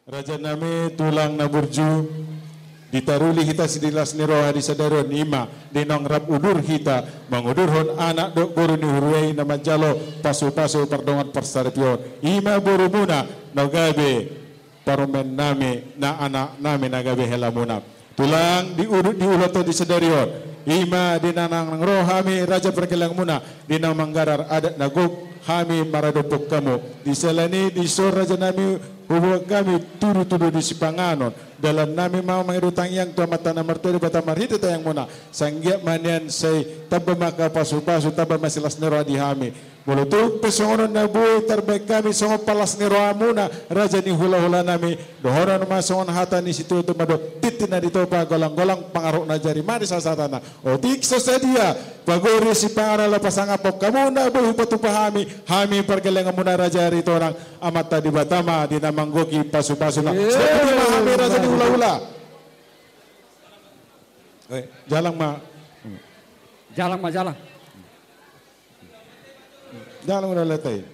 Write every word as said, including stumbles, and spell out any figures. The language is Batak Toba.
Raja nami, tulang na burju, ditaruli hita silas ni roha di sadari on, ima di naung rap udur hita mangudurhon anak dohot boru ni huria i na manjalo pasupasu pardongan parsaripeon, ima borumuna na gabe parumaen nami, na anak nami na gabe helamuna. Tulang, di udur, di ulaonta di sadari on, ima di na naeng ro hami raja pargellenganmuna, di na manggarar adat na gok hami maradophon hamu. Di siala ni i, dison raja nami, huboan hami tudutudu ni sipanganon. Dalan nami ma mangido tangiang tu Amanta na martua Debata marhite tangiangmuna. Sai anggiat ma nian sai tamba ma angka pasupasu, tamba ma silas ni roha di hami. Molo tung pe songon on na boi tarbaen hami songon palas ni rohamuna, raja ni hulahula nami, dohonon ma songon hata ni situatua mandok: Tintin na ditopa, golanggolang pangarahutna, jari manis hasahatan. Otik so sadia pagori sipanganon, laho pasangaphon hamu na boi hupatupa hami, hami pargellenganmuna Raja Aritonang. Amanta Debata ma di na manggohi pasupasuna. Songon i ma hami raja ni hulahula. Eh, jalang ma. Jalang ma, jalang. Jalang ma, hulahula i.